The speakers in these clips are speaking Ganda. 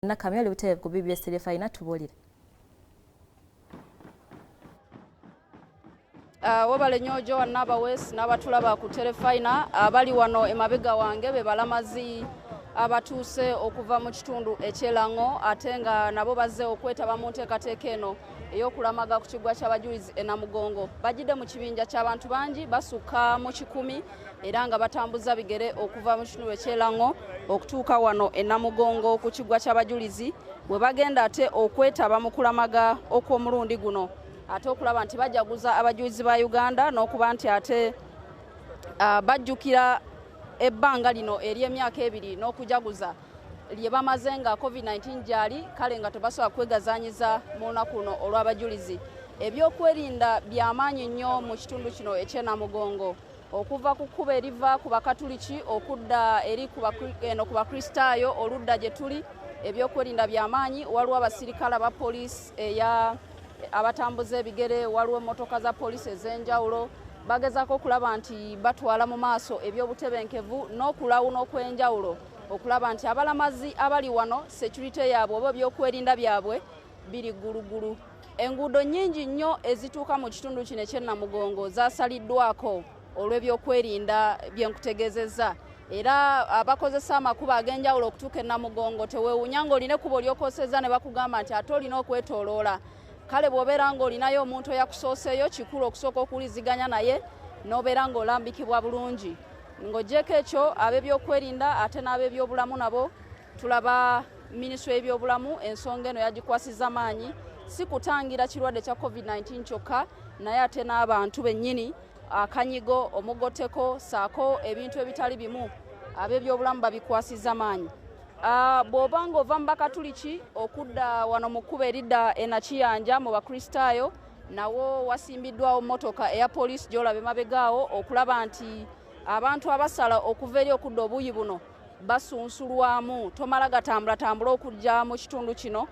Nakamya oli butereevu ku BBS Terefayina, tubuulire. Webale nnyo Joan Nabawes n'abatulaba ku Terefayina. Abali wano emabega wange be balamazi abatuuse okuva mu kitundu eky'Elango, ate nga nabo bazze okwetaba mu nteekateeka eno ey'okulamaga ku kiggwa ky'abajulizi e Namugongo. Bajjidde mu kibinja ky'abantu bangi basukka mu 100 era nga batambuza bigere okuva mu kitundu eky'Elango okutuuka wano e Namugongo ku kiggwa ky'abajulizi, bwe bagenda ate okwetaba mu kulamaga okw'omulundi guno, ate okulaba nti bajaguza abajulizi ba Uganda n'okuba nti ate bajjukira ebbanga lino ery'emyaka 2 n'okujaguza lye bamaze nga COVID-19 gyali, kale nga tebasobola kwegazaanyiza mu lunaku luno olw'abajulizi. Ebyokwerinda by'amaanyi nnyo mu kitundu kino eky'e Namugongo, okuva ku kkubo eriva ku Bakatuliki okudda eri eno ku Bakristaayo oludda gye tuli, ebyokwerinda by'amaanyi. Waliwo abasirikale aba poliisi eya abatambuza ebigere, waliwo emmotoka za poliisi ez'enjawulo, bagezaako okulaba nti batwala mu maaso ebyobutebenkevu n'okulawuna okw'enjawulo okulaba nti abalamazi abali wano security yaabwe oba ebyokwerinda byabwe biri ggulugulu. Enguudo nnyingi nnyo ezituuka mu kitundu kino eky'e Namugongo zaasaliddwako olw'ebyokwerinda byenkutegeezezza, era abakozesa amakubo ag'enjawulo okutuuka e Namugongo teweewuunya ng'olina ekkubo ly'okosezza ne bakugamba nti ate olina okwetooloola. Kale bw'obeera ng'olinayo omuntu eyakusooseeyo, kikulu okusooka okuwuliziganya naye n'obeera ng'olambikibwa bulungi. Ng'oggyeko ekyo, ab'ebyokwerinda ate n'ab'ebyobulamu nabo tulaba minisitule y'ebyobulamu ensonga eno yagikwasizza maanyi, si kutangira kirwadde kya COVID-19 kyokka, naye ate n'abantu bennyini, akanyigo, omugoteko saako ebintu ebitali bimu ab'ebyobulamu babikwasizza maanyi. Bw'oba ng'ova mu Bakatuliki okudda wano mu kkubo eridda e Nakiyanja mu Bakristaayo, nawo wasimbiddwawo mmotoka eya poliisi gy'olaba emabegaawo okulaba nti abantu abasala okuva eri okudda obuuyi buno basunsulwamu. Tomala gatambulatambula okujja mu kitundu kino,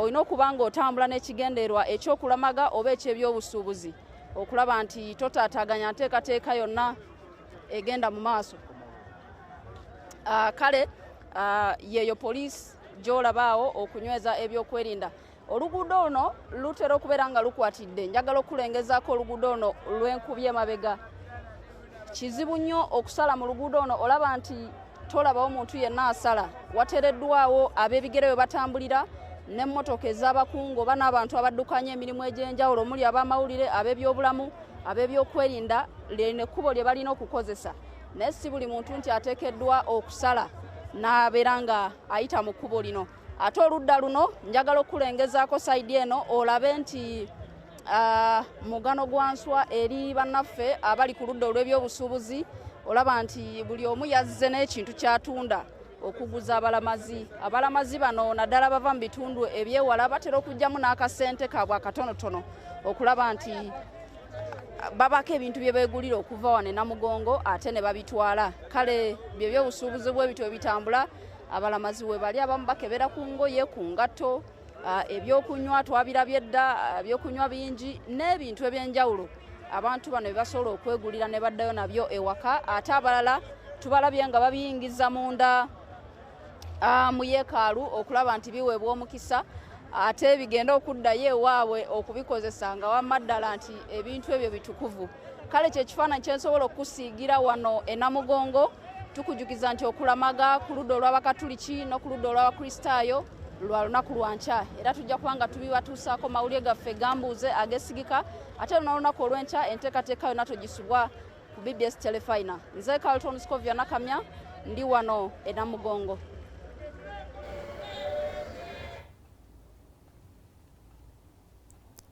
olina okuba ng'otambula n'ekigendererwa ekyokulamaga oba eky'ebyobusuubuzi okulaba nti totaataaganya nteekateeka yonna egenda mu maaso. Kale yeeyo poliisi gy'olabaawo okunyweza ebyokwerinda. Oluguudo luno lutera okubeera nga lukwatidde, njagala okulengezaako oluguudo luno lw'enkubye emabega. Kizibu nnyo okusala mu luguudo luno, olaba nti tolabawo muntu yenna asala. Wateereddwawo ab'ebigere we batambulira n'emmotoka ez'abakungu oba n'abantu abaddukanya emirimu egy'enjawulo omuli ab'amawulire, ab'ebyobulamu, ab'ebyokwerinda, lino ekkubo lye balina okukozesa. Naye si buli muntu nti ateekeddwa okusala n'abeera nga ayita mu kkubo lino. Ate oludda luno njagala okulengezaako sayidi eno olabe nti mugano gwa nswa eri bannaffe abali ku ludda olw'ebyobusuubuzi, olaba nti buli omu yazze n'ekintu ky'atunda okuguza abalamazi. Abalamazi bano naddala bava mu bitundu ebyewala batera okugyamu n'akasente kaabwe akatonotono okulaba nti babako ebintu bye beegulira okuva wano e Namugongo ate ne babitwala. Kale bye byobusuubuzi bw'ebintu ebitambula, abalamazi we bali abamu bakebera ku ngoye, ku ngatto, ebyokunywa twabirabye dda, ebyokunywa bingi n'ebintu ebyenjawulo abantu bano bye basobola okwegulira ne baddayo nabyo ewaka. Ate abalala tubalabye nga babiyingiza munda mu yeekaalu okulaba nti biweebwa omukisa, ate bigenda okuddayo ewaabwe okubikozesa nga wamma ddala nti ebintu ebyo bitukuvu. Kale kye kifaananyi kye nsobola okukusiigira wano e Namugongo. Tukujukiza nti okulamaga ku ludda olw'Abakatuliki n'oku ludda olw'Abakristaayo lwa lunaku lwa nkya, era tujja kuba nga tubibatuusaako mawulire gaffe gambuuze agesigika. Ate luno olunaku olw'enkya enteekateeka yonna togisubwa ku BBS Terefayina. Nze Carlton Scovia Nakamya, ndi wano e Namugongo.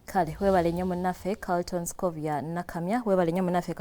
Kale webale nnyo munnaffe Carlton Scovia Nakamya, webale nnyo munnaffe.